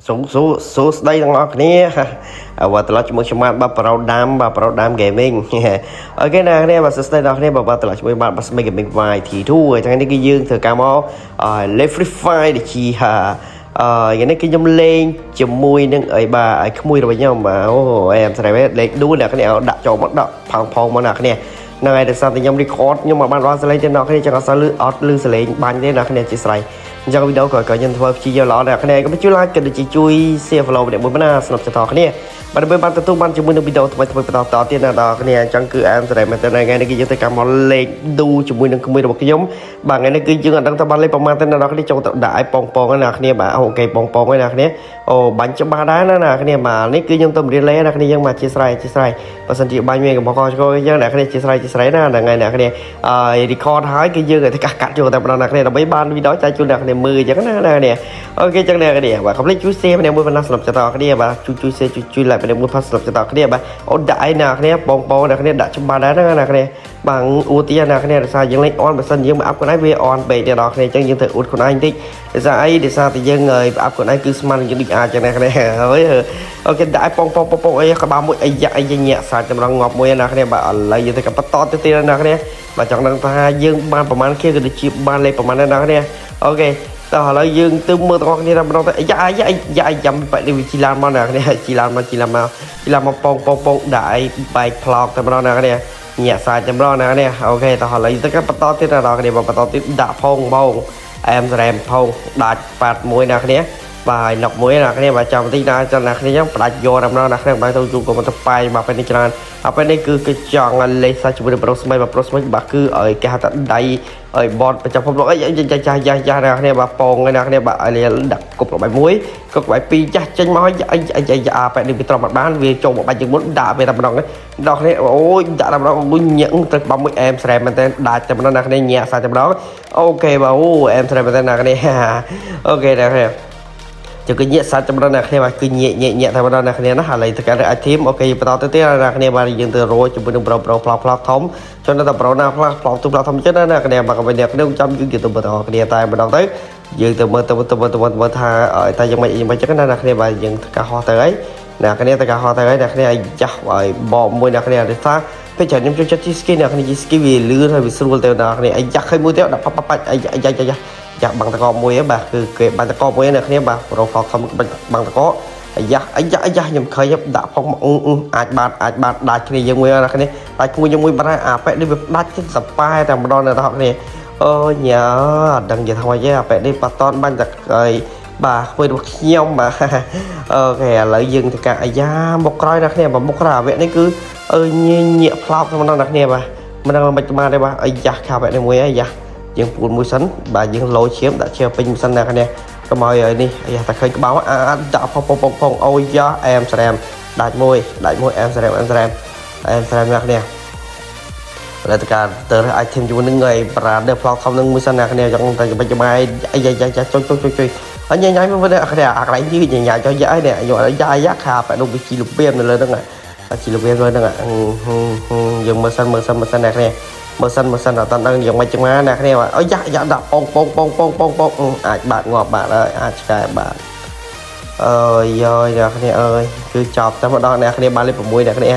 សួសួសួស្តីទាំងអស់គ្នា បាទត្រឡប់ជាមួយខ្ញុំបាទបាទប្រូដាមបាទប្រូដាម Gaming OK អ្នកគ្នាបាទសួស្តីដល់គ្នាបាទត្រឡប់ជាមួយបាទបាទស្មី Gaming YT2 ហើយថ្ងៃនេះគឺយើងធ្វើការមកលេង Free Fire ដែលជាអឺយ៉ាងនេះគឺខ្ញុំលេងជាមួយនឹងអីបាទឲ្យក្មួយរបស់ខ្ញុំបាទអូអែមស្រែលេងឌូអ្នកគ្នាដាក់ចូលមកដាក់ផោងផោងមកអ្នកគ្នាហ្នឹងហើយដោយសារតែខ្ញុំ record ខ្ញុំមកបានដល់សលេងទេអ្នកគ្នាចឹងអត់សូវលឺអត់លឺសលេងបាញ់ទេអ្នកគ្នាជាស្រ័យអញ្ចឹងវីដេអូក៏ខ្ញុំធ្វើព្យាយាមល្អដែរអ្នកគ្នាកុំជួយ like ក៏ដូចជាជួយ share follow ម្នាក់មួយណាស្នប់ចតគ្នាបាទដើម្បីបានទទួលបានជាមួយនឹងវីដេអូថ្មីថ្មីបន្តតទៀតណាដល់គ្នាអញ្ចឹងគឺអែមស្រ័យមែនតើថ្ងៃនេះគឺយើងទៅកម្មមកលេខឌូជាមួយនឹងក្មួយរបស់ខ្ញុំបាទថ្ងៃនេះគឺយើងអត់ដឹងថាបានលេខប្រហែលទេណាដល់គ្នាចូលទៅដាក់ឲ្យប៉ងប៉ងណាគ្នាបាទ OK ប៉ងប៉ងឯណាគ្នាអូបាញ់ច្បាស់ដែរណាណាគ្នាបាទនេះគឺខ្ញុំទៅរៀនលេខណាគ្នាយើងបាទជាស្រ័យជាស្រ័យបើសិនជាបាញ់មានកំហុសខុសឆ្គងអញ្ចឹងអ្នកគ្នាជាស្រ័យជាស្រ័យណាហ្នឹងហើយអ្នកគ្នាអឺ record ហើយគឺយើងឲ្យកាត់កាត់ចូលតែម្ដងអ្នកគ្នាដើម្បីបានវីដេអូចែកជូនអ្នកគ្នាមើលអញ្ចឹងណាអ្នកគ្នា OK ចឹងអ្នកគ្នាបាទកុំភ្លេចជួយ share ម្នាក់មួយប៉ុណ្ណាស្នប់ចិត្តដល់គ្នាបាទជួយជួយ share ជួយជួយ like ម្នាក់មួយផងស្នប់ចិត្តដល់គ្នាបាទអូដាក់ឯអ្នកគ្នាបងបងអ្នកគ្នាដាក់ច្បាស់ដែរណាអ្នកគ្នាបាទអួតទៀតអ្នកគ្នាដោយសារយើងលេងអនបើសិនយើងមកអាប់ខ្លួនឯងវាអនពេកទៀតដល់គ្នាអញ្ចឹងយើងត្រូវអួតខ្លួនឯងតិចដោយសារអីដោយសារតែយើងអាប់ខ្លួនឯងគឺស្មានយើងដូចអាចចឹងអ្នកគ្នាហើយ OK ដាក់ឲ្យបងបងបងអីក្បាលមួយអីយ៉ាអីញាក់សាច់ចម្រងងាប់មួយអ្នកគ្នាបាទឥឡូវយើងទៅបន្តទៅទៀតអ្នកគ្នាបាទចង់ដឹងថាយើងបានប្រហែលគេក៏ដូចជាបានលេខប្រហែលដែរអ្នកគ្នា OK តោះឥឡូវយើងទៅមើលទាំងអស់គ្នាតែម្ដងទៅអាយ៉ាអាយ៉ាអាយ៉ាយ៉ាំបែកនេះវាជីឡានមកអ្នកគ្នាជីឡានមកជីឡានមកជីឡានមកប៉ងប៉ងប៉ងដាក់អីបែកផ្លោកតែម្ដងអ្នកគ្នាញាក់សាច់តែម្ដងអ្នកគ្នា OK តោះឥឡូវទៅបន្តទៀតអ្នកគ្នាបន្តទៀតដាក់ផងបងអែមស្រែមផងដាច់ប៉ាត់មួយអ្នកគ្នាបាទហើយណុកមួយអ្នកគ្នាបាទចាំបន្តិចណាចាំអ្នកគ្នាចឹងផ្ដាច់យកតែម្ដងអ្នកគ្នាបាទទៅជួបក៏មកទៅប៉ែបាទពេលនេះច្រើនហើយពេលនេះគឺគឺចង់លេខសាច់ជាមួយនឹងប្រុសស្មីបាទប្រុសស្មីបាទគឺឲ្យគេហៅថាដៃឲ្យបតប្រចាំភពលោកអីយ៉ាយ៉ាយ៉ាយ៉ាយ៉ាអ្នកគ្នាបាទពងអ្នកគ្នាបាទឲ្យដាក់គប់ក្បែរមួយគប់ក្បែរពីរចាស់ចេញមកអីអីអាបែបនេះវាត្រង់មកបានវាចូលមកបាច់ជាងមុនដាក់វាតែម្ដងដល់គ្នាអូយដាក់តែម្ដងអូយញាក់ទៅក្បាំមួយអែមស្រែមែនតើដាច់តែម្ដងអ្នកគ្នាញាក់សាច់តែម្ដង OK បាទអូអែមស្រែមែនតើអ្នកគ្នា OK អ្នកគ្នា ចុះគឺញាក់សាច់ចម្រើនអ្នកគ្នាបាទគឺញាក់ញាក់ញាក់តែម្ដងអ្នកគ្នាណាឥឡូវទៅកាន់ item OK បន្តទៅទៀតអ្នកគ្នាបាទយើងទៅរកជាមួយនឹងប្រូប្រូផ្លោផ្លោធំចុះនៅតែប្រូណាផ្លោផ្លោទុំផ្លោធំចឹងណាអ្នកគ្នាបាទកុំឲ្យអ្នកគ្នាចាំយើងទៅបន្តគ្នាតែម្ដងទៅយើងទៅមើលទៅទៅមើលទៅមើលថាតែយ៉ាងម៉េចយ៉ាងម៉េចចឹងណាអ្នកគ្នាបាទយើងធ្វើការហោះទៅហើយអ្នកគ្នាទៅការហោះទៅហើយអ្នកគ្នាឲ្យចាស់ឲ្យបកមួយអ្នកគ្នាដោយសារពេលច្រើនខ្ញុំចូលចិត្តជី ski អ្នកគ្នាជី ski វាលឿនហើយវាស្រួលទៅអ្នកគ្នាអាយ៉ាឃើញមួយទៀតដាក់ប៉ាប៉ាអាយ៉ាអាយ៉ាអាយ៉ា យ៉ាបាំងតកមួយហ៎បាទគឺគេបាំងតកមួយអ្នកគ្នាបាទប្រូហ្វខំបាំងតកអាយ៉ាអាយ៉ាអាយ៉ាខ្ញុំឃើញដាក់ផងអាចបាតអាចបាតដាច់គ្នាយើងមួយអ្នកគ្នាដាច់គួយយើងមួយបាត់ហើយអាប៉ែនេះវាដាច់ចិត្តសប៉ែតែម្ដងអ្នកគ្នាអូញ៉ាអត់ដឹងនិយាយថាម៉េចទេអាប៉ែនេះបាត់តនបាញ់តែអីបាទខ្វេរបស់ខ្ញុំបាទ OK ឥឡូវយើងទៅកាអាយ៉ាមុខក្រោយអ្នកគ្នាបាទមុខក្រោយអាវគ្គនេះគឺអើញញាក់ផ្លោកតែម្ដងអ្នកគ្នាបាទមិនដឹងមិនបានទេបាទអាយ៉ាខាវគ្គនេះមួយអាយ៉ា យើងពូនមួយសិនបាទយើងលោឈាមដាក់ឈាមពេញមួយសិនណាគ្នាកុំឲ្យឲ្យនេះអាយ៉ាតែឃើញក្បាលអាដាក់ផុសផុសផុសអូយ៉ាអែមស្រែមដាច់មួយដាច់មួយអែមស្រែមអែមស្រែមអែមស្រែមណាគ្នាឥឡូវតការទៅរើស item ជាមួយនឹងឯប្រាដផ្លោកធំនឹងមួយសិនណាគ្នាចង់តែបាច់បាយអាយ៉ាយ៉ាចុចចុចចុចចុចអញញ៉ៃមើលអាគ្នាអាកន្លែងនេះញ៉ៃចុចយ៉ានេះយកយ៉ាយ៉ាខាបែនោះវាជីលពៀមនៅលើហ្នឹងជីលពៀមលើហ្នឹងយើងមើលសិនមើលសិនមើលសិនណាគ្នា មើលសិនមើលសិនអត់ដឹងយ៉ាងម៉េចចឹងណាអ្នកគ្នាបាទអូយ៉ាយ៉ាដាក់ប៉ងប៉ងប៉ងប៉ងប៉ងប៉ងអាចបាត់ងាប់បាត់ហើយអាចឆ្កែបាត់អើយយអ្នកគ្នាអើយគឺចប់តែម្ដងអ្នកគ្នាបានលេខ6អ្នកគ្នា